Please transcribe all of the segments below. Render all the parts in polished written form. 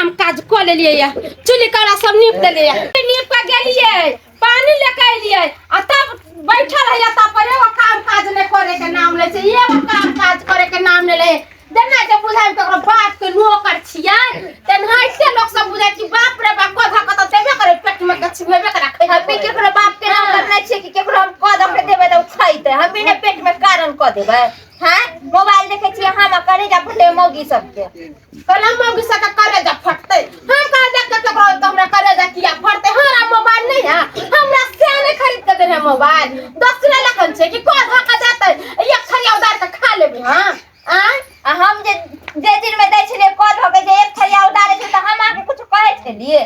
काम काज कऽ लेलियै या चुल्ही कौड़ा सब नीप देलियै या। नीप कऽ गेलियै, पानी लेके एलियै आ तब बैठल है, तब पर एगो काम काज नहि करे के नाम लै छै, एगो काम काज करे के नाम नहि लै। जेना जे बुझाइ ककरो बाप के नौकर छियै, तेनाहिते लोक सब बुझाइ कि बाप रे बाप, कधा कतऽ देबे करे, पेट में के छिमेबे करे खैबे। हम भी केकरो बाप के नौकर नहि छियै कि केकरो हम कऽ दऽ के देबै तऽ ओ खैतै। हम भी ने पेट में कारण कऽ देबै। हैं, मोबाइल देखै छियै हम आ करेजा फटै मौगी सबके। कहला मौगी सबके करेजा फटतै, हम कहा देख के केकरो तऽ हमरा करेजा किया फटतै? हमरा मोबाइल नहीं है, हमरा से नहीं खरीद के देने मोबाइल। दोसरे लखन छै कि कधा के देतै, एक थरिया उदार के खा लेबै। हाँ आँय, आ हम जे जे दिन में दै छलियै कऽ धऽ के जे एक थरिया उतारै छै तऽ हम अहाँके कुछ कहै छलियै?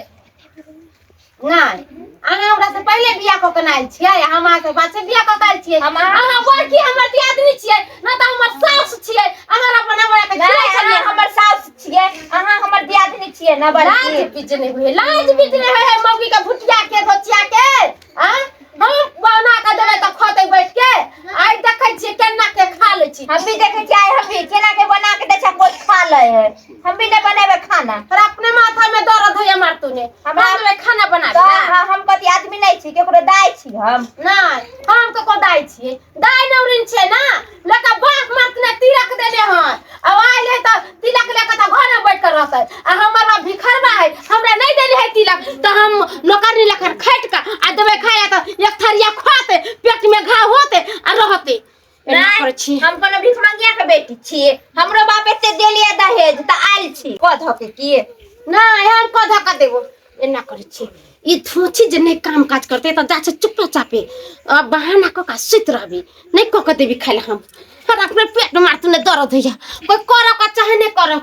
नहि, अहाँ हमरा से पहिले बियाह कऽ के आयल छियै, हम अहाँके बाद से बियाह कऽ के आयल छियै। हम अहाँ बड़की हमर दियादनी छियै, न तऽ हमर सास छियै। अहाँ अपन हमरा के नहि, खिलै छलियै। अहाँ हमर साउस छियै, अहाँ हमर दियादनी छियै ने लाज बड़की। बीच नहि होय, लाज बीच नहि होय है मौगी के, भुटिया के, धोचिया के। आ हम बना के देबै तऽ खतै बैठ के। आइ देखै छियै केना के खा लै छी। हम भी देखै छियै आइ, हम भी केना के बना के दै छै, कोइ खा लै है। हम भी नहि बनेबै खाना। पर अपने माथा में दर्द होइया, मारतू ने हमरा- हम देबै खाना बना तऽ के। हाँ, हम कथी आदमी नहि छी? केकरो दाय छी हम? नहि, हम ककरो दाइ छियै? दाइ नौरिन छियै ना, लड़का बाप मारतने तिलक देले हन। अब आयल है तऽ तिलक लेके तऽ घर में बैठ कर रहतै। आ हमर बाप भिखरवा है, हमरा नहीं देले है तिलक, तऽ हम नौकरनी लखन खटि कऽ आ देबै खाय तऽ एक थरिया खुआते, पेट में घाव होते आ रहते। एना नहि, करै छी। हम कोनो भिखमंगिया के बेटी छियै? हमरो बाप एते देलियै दहेज तऽ आयल छी कऽ धऽ के की? नहि, हम कऽ धऽ कऽ देबो। एना करै छी, ई धोची जे नहि काम काज करतै तऽ जा छै चुपे चापे आ बहाना कऽ कऽ सुति रहबी, नहि कऽ कऽ देबी खाय लए हम। हर अपने पेट मारतू ने दर्द होइया, कोइ करऽ के चाहे नहि करऽ,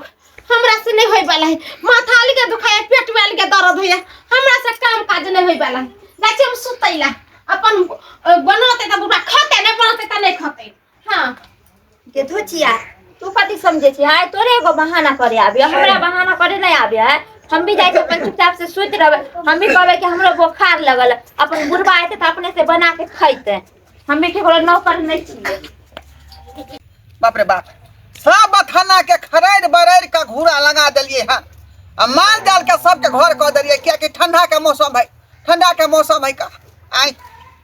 हमरा से नहीं होय वाला है। माथा अलगे दुखाया, पेट में अलगे दर्द होइया, हमरा से काम काज नहीं होय वाला है। जाइ छी हम सुतै ला। अपन बनौतै तऽ बुढ़ा खतै, नहि बनौतै तऽ नहि खतै। हाँ। के धोचिया, तू कथी समझे छी? हाय, तोरे एगो बहाना करे आबे, हमरा बहाना करे नहीं आबे है। हम भी जाइ छी, अपन चुपचाप से सुति रहबै। हम भी कहबै कि हमरो बोखार लगल। अपन बुढ़बा एतै तऽ अपने से बना के खैतै। हम भी केकरो नौकर नहीं छियै। बाप रे बाप, सब बथाना के खरैर बरैर के घूरा लगा देलियै हन आ माल जाल के सबके घर कऽ देलियै, कियाकि ठंडा के मौसम है, ठंडा के मौसम है का आइ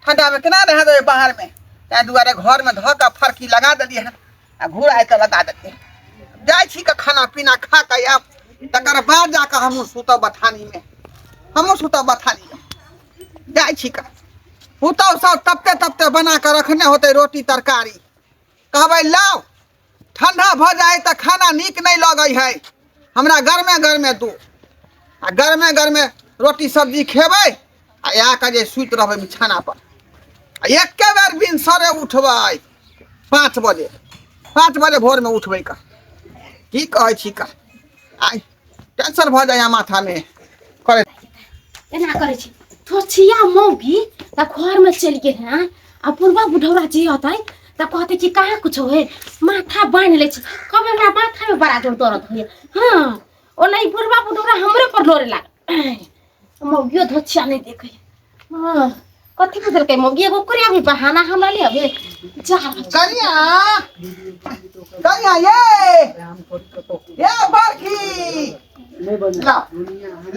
ठंडा में केना रह देबै बाहर में? ताहि दुआरे घर में धऽ कऽ फरकी लगा देलियै हन आ घूरा एतऽ लगा देलियै। जाइ छी के खाना पीना खा कऽ आयब, तकर बाद जाकऽ हमहूँ सुतब बथानी में, हमहूँ सुतब बथानी में। जाइ छी का पुतहु सब तपते तपते बना कऽ रखने होतै रोटी तरकारी, कहबै लाउ, ठंडा भऽ जाइ तऽ खाना नीक नहि लगै है, हमरा गरमे गरमे दू। आ गरमे गरमे रोटी सब्जी खेबै आ आके जे सुति रहबै बिछाना पर आ एके बेर भिनसरे उठबै 5 बजे, 5 बजे भोरमे उठबै। का की कहै छी का आइ टेंशन भऽ जाइए माथामे करे। एना करै छी, थोछिया मौगी तऽ घरमे चलि गेल हैं आ बुढ़वा बुढ़ौरा जे अतै तऽ कहतै कि कहाँ कुछो है। माथा बान्हि लै छी, कहबै हमरा माथामे बड़ा जोर दर्द होइए। हाँ, ओ नहि, बुढ़वा बुढ़ौरा हमरे पर लोड़े लागल। मौगियो धोछिया नहि देखै। हाँ, कथी बुझलकै मौगी? एगो ओकरे अभी बहाना हमरा ले अबे जा रहल छी। कनिया, कनिया, ये ये बड़की, लाओ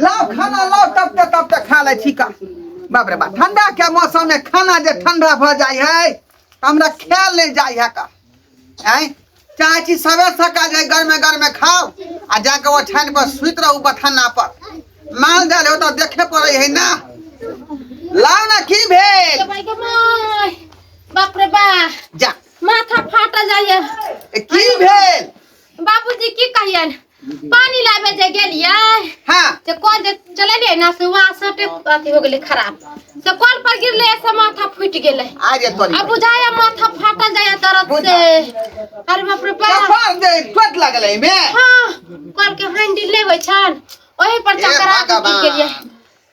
लाओ खाना लाओ, तब तक तब तक खा ले छी का। बाप रे बाप, ठंडा के मौसम में खाना जे ठंडा भऽ जाइ है तऽ हमरा खायल नहि जाइ है का। आँय, चाहै छी सबेर सकाल जाय गरमे गरमे खाउ आ जाके ओछाइन पर सुति रहू बथाना पर। माल जाल हो तऽ देखे पड़ै है ना। लाउ ना, की भेल? भाई गो माय, बाप रे बा। जा। माथा फाटल जाइए। ए, की भेल? बाबूजी, की कहियन, पानी लाबे जे गेलियै से कल जे चलेलियै ना से वासटे अथी हो गेलै खराब, से कल पर गिरले से माथा फूटि गेलै। आ जे तोरी। अब बुझाया माथा फाटल जाइए दर्द से। अरे बाप रे बाप। कपार दे चोट लागल एहिमे? हाँ, कल के हैंडल नहि होइ छन, ओही पर ए चकरा के गिर गेलियै।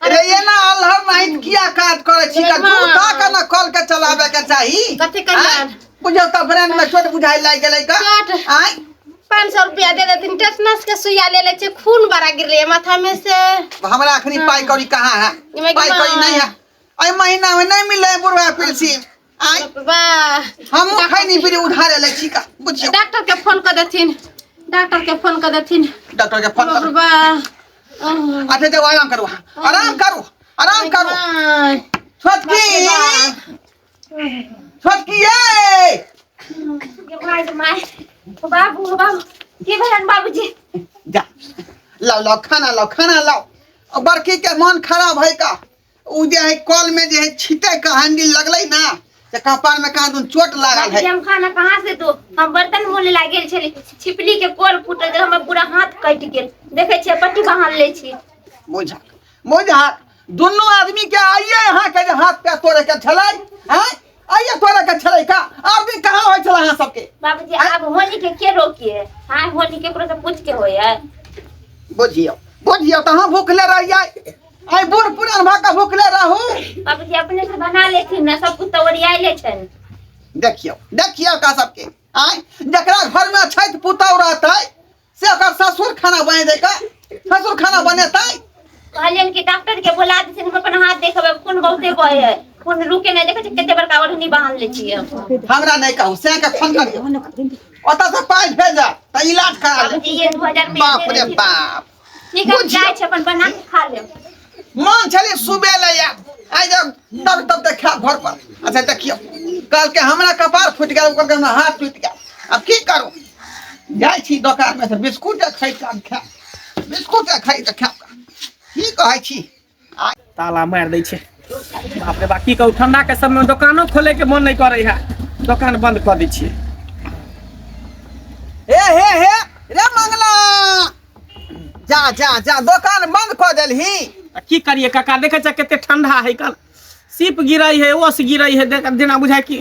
भगवान रे, एना अल्हर नहीं किया काज करै छी का? माँ। जूता के न कल के चलावे के चाही। कथी कहियन? आँय? बुझौ तऽ ब्रेन में चोट बुझाइ लागि गेलै का। चोट। आँय। 500 रुपया दे देथिन, टेटनस के सुइया ले ले छै, खून बड़ा गिरले माथा में से। हमरा अखनी पाई कौड़ी कहाँ है? इमे पाई कौड़ी नहीं है, एहि महीना में नहीं मिले बुढ़वा पेंशन। आँय। वाह। हमहूँ खैनी बीड़ी उधारे लै छी का, बुझियौ। डॉक्टर के फोन कर देथिन, डॉक्टर के फोन कर देथिन। डॉक्टर के फोन बाप कर। रे बा। अच्छा जाओ आराम करू आराम करू आराम करू। छोटकी छोटकी ये my my बाबू बाबू की भेलन बाबूजी? जा लाओ लाओ खाना लाओ खाना लाओ। बड़की के मन खराब है का उ जे है कल में जे है छिटे का हैंडल लगलै ना से कपार में कहाँ दुन चोट लागल है। हम खाना कहाँ से दो? हम बर्तन मोले लागल छली, छिपली के कोल फूटल जे हमर पूरा हाथ कटि गेल। देखै छियै पट्टी बांधल ले छी। बुझा बुझा दुनू आदमी के आइए यहाँ के जे हाथ पैर तोड़े के छलै हैं आइए तोड़े के छलै का और दिन कहाँ होइ छलै अहाँ सबके? बाबूजी आब होली के के रोकिए? हाँ होली केकरो से पूछ के होय है। बुझियौ बुझियौ तऽ अहाँ भूखले रहियै आई बूढ़ पुरान भऽ कऽ भूखले रहू। बाबूजी अपने से बना लेथिन ना सब कुछ तऽ ओरियाइले छनि। देखियौ देखियौ का सबके आय जकरा घर में छठि पुतहु रहतै से ओकर ससुर खाना बने दै का ससुर खाना बनेतै। कहलियनि कि डॉक्टर के बोला देथिन हम अपन हाथ देखबै खून बहुते बहे है खून रुके नहीं देखै छी कते बड़का ओढ़नी बांध ले छियै हम। हमरा नहीं कहू से के फोन करियौ ओतऽ से पाइ भेजत तऽ इलाज करा लेब। बाबूजी ये 2000 में बाप रे बाप ठीक है जाइ छी अपन बना के खा लेब। मन छलै सुबह ले आयब आइ जब तब तब तक खायब घर पर। अच्छा देखियौ कहलकै हमरा कपार फूटि गेल कहलकै हमरा हाथ टूटि गेल अब की करू? जाइ छी दोकान में से बिस्कुट खरीद कऽ खायब बिस्कुट खरीद कऽ खायब की कहै छी? ताला मारि दै छै। बाप रे बाप की कहू ठंडा के समय में दोकानो खोले के मन नहीं करे है दोकान बंद कऽ दै छियै। हे हे हे रे मंगला जा जा जा दोकान बंद कऽ देलही। की करिए काका देखै छै कते ठंडा है कल सीप गिरै है ओस गिरै है देख जेना बुझाय कि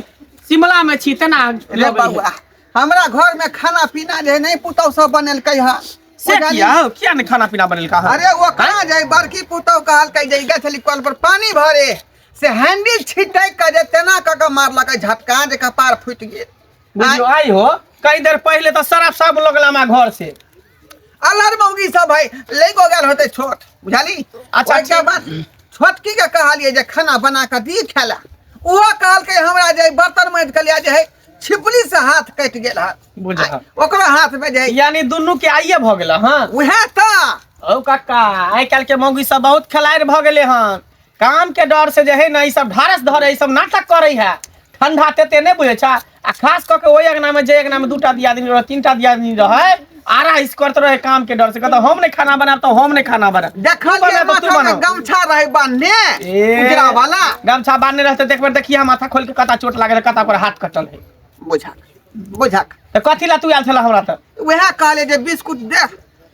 शिमला में छी तेना रे बउआ हमरा घर में खाना पीना जे नहीं पुतहु सब बनेलकै हँ। से किया किया नहीं खाना पीना बनेलका हँ? अरे वो कहाँ जाए बड़की पुतहु कहलकै जे गेल छली कल पर पानी भरे से हैंडल छिटक के जे तेना कऽ के मारलकै झटका जे कपार फूटि गेल। बुझियो आई हो कई देर पहले तो शराब सब लोग हमारा घर से अलहर मौगी सब है ले गो गेल होते छोट बुझाली। अच्छा, ओहिके बाद छोटकी के कहलिए जे खाना बना के दी खेला ओहो कहलकै हमरा जे बर्तन माजि के लिया जे है छिपली से हाथ कटि गेल हन। बुझा ओकरो हाथ में जे यानी दुनू के आइए भ गेल हँ। उएह तऽ औ काका आइ काल्हि के मौगी सब बहुत खेलाड़ि भ गेलै हन काम के डर से जे है ना ई सब ढारस धरे ई सब नाटक करे है ठंडा तेते नहीं बुझे छा आ खास कऽ के ओहि अंगना में जे अंगना में दूटा दियादनी रहे तीनटा दियादनी रहे आरा इस करते रहे काम के डर से कहता हम नहीं खाना बनाब तो हम नहीं खाना बनाब देखल तू बनाओ। गमछा रहे बान्हने उजरा वाला गमछा बांधने रहते देख देखिए माथा खोल के कता चोट लागल कता पर हाथ कटल है। बुझा बुझा तऽ कथी ला तू आयल छला हमरा तऽ? उएह कहले जे बिस्कुट दे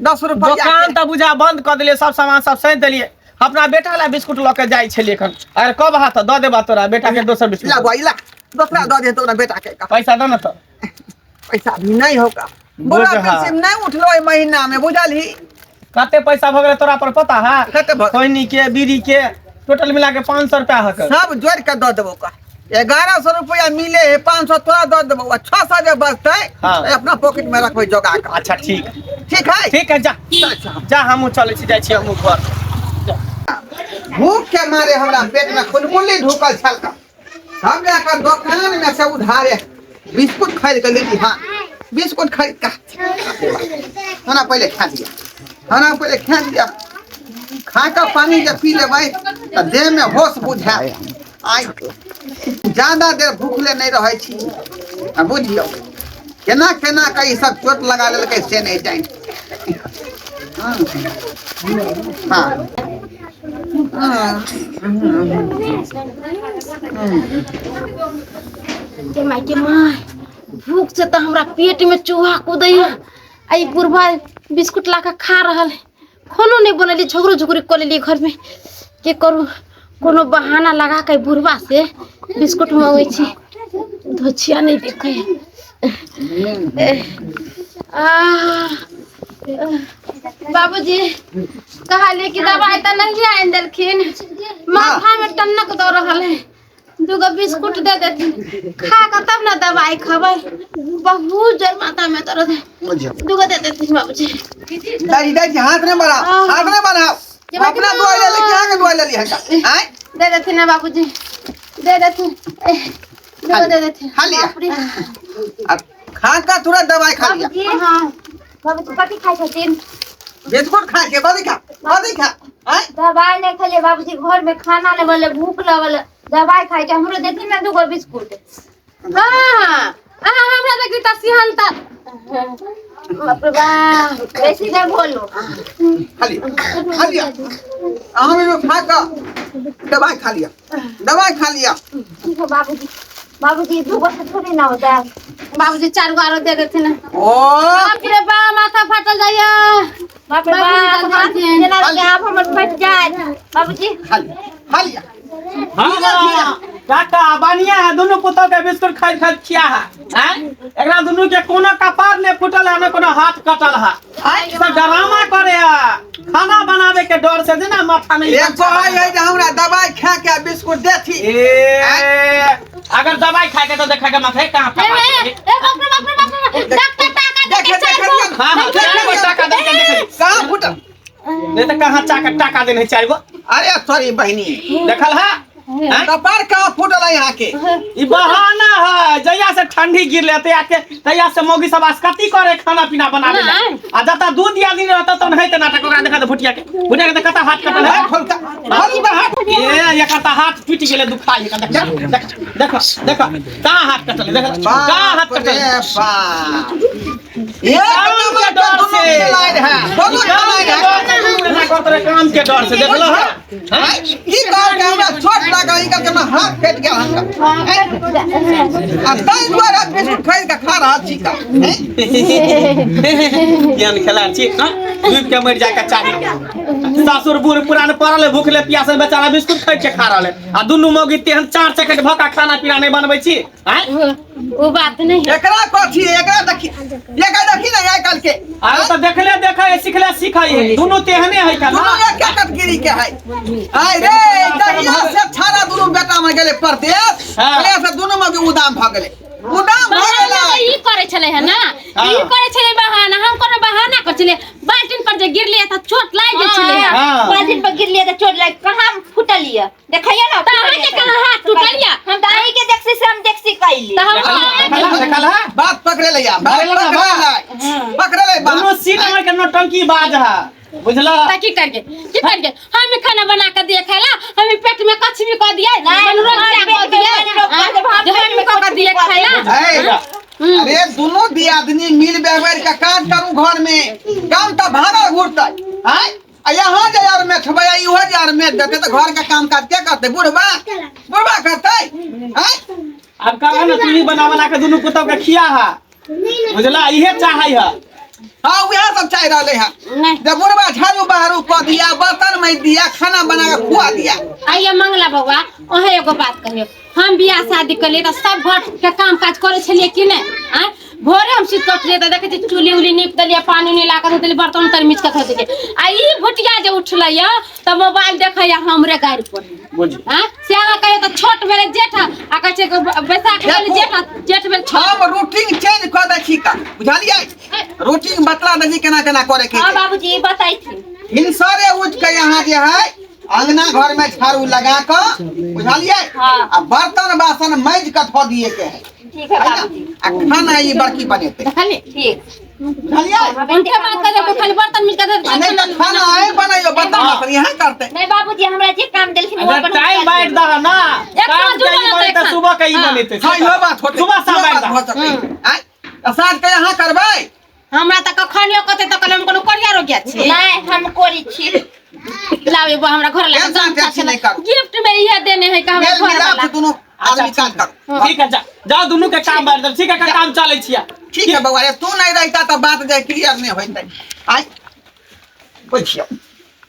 10 रुपया दोकान तऽ बुझा बंद कऽ देलियै सब सामान सब सैंत देलियै अपना बेटा ला बिस्कुट लऽ के जाइ छलियै एखन अगर कब हाथ दऽ देबा तोरा बेटा के दोसर बिस्कुट ला बुआ ला दोसरा दऽ दे तोरा बेटा के पैसा दऽ न तऽ। पैसा भी नहीं होगा बुढ़ा पेंशन नहीं उठलो एहि महीना में बुझलही। कते पैसा भऽ गेलै तोरा पर पता है? कते भऽ खैनी के बीड़ी के टोटल मिला के 500 रुपया हक सब जोड़ के दऽ देबो का 1100 रुपया मिले है 500 तोरा दऽ देबो आ 600 जे बचतै हाँ। अपना पॉकेट में रखबै जोगा के। अच्छा ठीक ठीक है ठीक है जा जा हमहूँ चलै छी जाइ छी हमहूँ घर। भूख के मारे हमरा पेट में खुलमुल्ली ढुकल छल का हम जाकर दोकान में से उधारे बिस्कुट खरीद के लेली। हाँ बिस्कुट खरीद के हमरा पहले खा दिया हमरा पहले खा दिया खा के पानी जे पी लेबै तऽ देह में होश बुझाय। आइ ज्यादा देर भूखले नहीं रहै छी आ बुझियौ केना केना के ई सब चोट लगा लेलकै से नहीं जानि। हाँ के माय के माय भूख से तऽ हमरा पेट में चूहा कूदै है आ ई बुढ़बा बिस्कुट ला के खा रहल है। खानो नहीं बनेली झगड़ो झुगड़ी कऽ लेली घर में के करू कोनो बहाना लगा के बुढ़बा से बिस्कुट मंगै छी धोछिया नहीं देखे बाबूजी कहलिए कि दवाई तऽ नहीं आनि देलखिन माथा में टन्नक दऽ रहल है दूगो बिस्कुट दे देथिन खा के तब ना दवाई खबै बहुत जोर माथा में दर्द है दूगो दे देथिन बाबूजी। दादी दादी हाथ नहीं बढ़ाओ हाथ नहीं बढ़ाओ अपना दवाई ले ले कि अहाँ के दवाई ले ली है आय दे देथिन ना बाबूजी दे देथिन दूगो दे देथिन। खा लिया अब खा का तुरंत दवाई खा लिया। हाँ बाबूजी कथी खाइ छथिन? बिस्कुट खा के बदी खा बदी खा आय दवाई नहीं खेलिए बाबूजी, घर में खाना नहीं बनले, भूख लगल, दवाई खाए के हमरो देथिन ना दूगो बिस्कुट। हाँ अहाँ हमरा देखी तऽ सिहनता। बाप रे बाप, बेसी नहीं बोलो। खा लिया खा लिया, अहाँ भी खा कऽ दवाई खा लिया, दवाई खा लिया। ठीक है बाबूजी। बाबूजी दूगो से थोड़ी ना होता है। बाबूजी चार गो आरो दे देथिन। ओ बाप रे बाप, माथा फाटल जाइया। बाप रे बाबूजी बाप, जल्दी देथिन। जेना लगे आब हमर फटि जायत। बाबूजी खा लिया खा लिया। हाँ, काका बढ़िया है, दुनू पुतोह के बिस्कुट खाइत खाइत खिया है। आँय? एकरा दुनू के कोनो कपार नहीं फूटल है, न कोनो हाथ कटल है। आय सब ड्रामा करे है, खाना बनावे के डर से जे ना माथा में। एक कहै है जे हमरा दवाई खा के बिस्कुट देथी। ए अगर दवाई खाए के तो देखा के माथे कहाँ ए, कपार ए, ए, बाप रे बाप रे बाप रे, डॉक्टर टाका दे देखे के चार देखे गो। हाँ हाँ, चार गो टाका दे के देखे। कहाँ फूटल? नहीं तो कहाँ चाका टाका देने चार गो। अरे सॉरी बहिनी, देखल है? आँय? कपार कहाँ फूटल है यहाँ के? ई बहाना है, जहिया से ठंडी गिरले तहिया के तहिया से मौगी सब आसकती करे खाना पीना बनावे ला। नहीं। आ जता दूध दिया दिन रहता तो नहीं त नाटक ओकरा देखा दे भुटिया के, भुटिया के कता हाथ कटल है। फुलका फुलका हाथ। ए एकर त हाथ टूटि गेलै दुखाइ एकर। देख देख देख देख कहाँ हाथ कटल, देख कहाँ हाथ बाप कटल। रे बाप, एक काम नंबर के के डर दुनू से। खिलाड़ी है, दोनों काम खिलाड़ी के है। डर से दुनू एना करत रहे, काम के डर से देखलो है। आय, की कहल के हमरा चोट लागल, ई कहल के हमरा हाथ कटि गेल हनका। आ ताहि दुआरे बिस्कुट खरीद के खा रहल छी का। केहन खेला छी, हाँ? डूबि के मरि जाय के चाही। सासुर बूढ़ पुरान पड़ल है, भूखले प्यासल बेचारा बिस्कुट खरीद के खा रहल है, आ दुनू मौगी तेहन चार चकेट भऽ के खाना पीना नहीं बनबै छी। आँय? वो बात नहीं है। एकरा कथी, एकरा देखी, एकरा देखी ना आइ काल्हि के। आरो तऽ देखले देखै सिखले सिखै है, दुनू तेहने है का दुनू ना। एक कैटेगरी के है। आय रे, जहिया से छाड़ा दुनू बेटा में गेलै परदेश, हाँ। तहिया से दुनू में उदाम भऽ गेलै, उदाम भऽ बहाना गेलै। तऽ ई करै छलै है ना, हाँ। ई करै छलै बहाना, हम कोनो बहाना करै छलै। बाल्टीन पर जे गिरलियै तऽ चोट लागि गेल छलै है। हाँ। बाल्टीन पर गिरलियै तऽ चोट लागि, कहाँ फूटल यऽ देखैया ना। तऽ अहाँके कहाँ हाथ टूटल यऽ? हम तऽ अहीं के देखसी से हम देखसी कैली। तऽ हम देखल देखल है? बात पकड़े ले या, बात पकड़े ले पकड़े ना, ले, पकड़े ले बात। दुनू सीट मार के नौटंकी बाज है, बुझला? तऽ की करके की करके हम खाना बना के दिए खाला, हम पेट में कछ भी कऽ दिए, नहीं, मनोरोग हम कऽ पेट में दिए, मनोरोग कऽ देब, हम जे पेट हम में कऽ कछ दिए भी कऽ खाला। है, अरे दुनू दियादनी मिल बेहबर के काज करू घर में, काम तऽ भागल घुरतै। आय आ यहाँ जे यार मेठबै, इहो जे यार मेठ देतै तऽ घर के काम काज के करतै? बुढ़बा बुढ़बा करतै? आय अब कह ना तू ही बना बना के दुनू पुतोह के खिया है, बुझला? इहे चाहै है। हाँ, वएह सब चाहि रहलै हँ। नहीं। जे बुढ़बा झाड़ू बहारू कऽ दिया, बर्तन माजि दिया, खाना बना के खुआ दिया। आइए मंगला बौआ, अहें एगो बात कहियौ, हम बियाह शादी करलियै तऽ सब घर के काम काज करै छलियै कि नहि? आँय, भोरे हम सुति कऽ उठलियै तऽ देखै छियै चूल्ही उल्ही नीप देलियै, पानी उनी ला कऽ धो देलियै, बर्तन उर्तन मीच कऽ धो देलियै। आ ई भुटिया जे उठलै यऽ तऽ मोबाइल देखैया हमरे गाड़ि पर। बुझ आँय, से अहाँ कहियौ तऽ छोट भेलै जेठ, आ कहै छै बैसाख भेलै जेठ, जेठ भेल छोट। हम रूटीन चेंज कऽ दै छी का, बुझलियै? रूटीन बतला दै छी केना केना करे के हाँ छै। बाबूजी बताइथिन। भिनसरे उठि के यहाँ जे है अंगना घर में झाड़ू लगा कऽ, बुझलियै? हाँ। आ बर्तन बासन माजि कऽ धो दिए के है। ठीक है है ना? बाबूजी। आ खाना ई बड़की बनेतै। देखलियै? ठीक। बुझलियै? हुनके बात कऽ देलकै, खाली बर्तन मीच कऽ धो आ नहि तऽ खाना अहीं बनैयौ, बर्तन बासन यहाँ करतै। नहीं बाबूजी, हमरा जे काम देलखिन वो अगर अपन टाइम बाँटि दह ना, एक काम रोज के ई बनतै बनतै, खाना। सुबह के ई हाँ। बनेतै। हाँ, इहो बात होतै। सुबह शाम इहो बाँटि बात दह। भऽ सकै। आँय, तऽ साँझ के यहाँ करबै? हमरा तऽ कखनियो कहतै तऽ कहलियै हम कोनो कोरिया रोगिया छी। नहीं, हम कोरी छी। लाबै बौआ, हमरा घर लगा टेंशन टेंशन नहीं करू। गिफ्ट में इहे देने है का हमरा मेल घर मिलाप वाला। से दुनू आदमी काज करू। ठीक है, जा जाओ दुनू के काम बाँटि देब। ठीक है, काम चलै छियै। ठीक है बौआ रे, तू नहीं रहता तऽ बात जे क्लियर नहीं होइतै। आय बुझियौ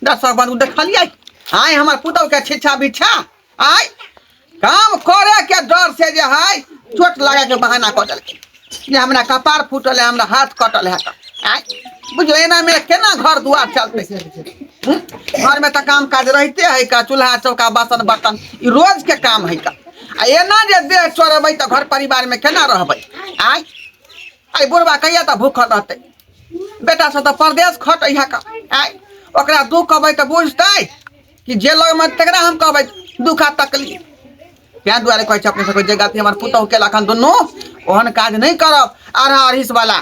दर्शक बंधु, देखलियै आय हमर पुतहु के छिच्छा बिच्छा। आय काम करे के डर से जे है चोट लगा के बहाना कऽ देलकै जे हमरा कपार फूटल है, हमरा हाथ कटल है। आय बुझियौ एना में केना घर दुआर चलतै? घर में तऽ काम काज रहिते है का, चूल्हा चौका बासन बर्तन ई रोज के काम है का। आ एना जे देह चोरेबै तऽ घर परिवार में केना रहबै? आय आइ बुढ़बा कहिया तऽ भूखल रहतै? बेटा सब तऽ परदेश खटै है का। आय ओकरा दुख कहबै तऽ बुझतै कि जे लगमे तकरा हम कहबै दुख आ तकलीफ। तें दुआरे कहै छै अपने सबके जे गलती हमर पुतहु केलक हन दुनू, ओहन काज नहि करब। आधा अढ़ीस वाला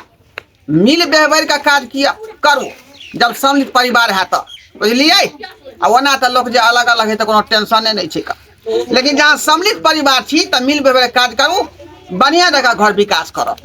मिल बेहबर के काज किया करू। जब सम्मिलित परिवार है तऽ बुझलियै। आ ओना तऽ लोक जे अलग अलग है तऽ कोनो टेंशने नहि छै का, लेकिन जहाँ सम्मिलित परिवार छी तऽ मिल व्यवहार काज करू, बढ़िआँ जकाँ घर विकास करब।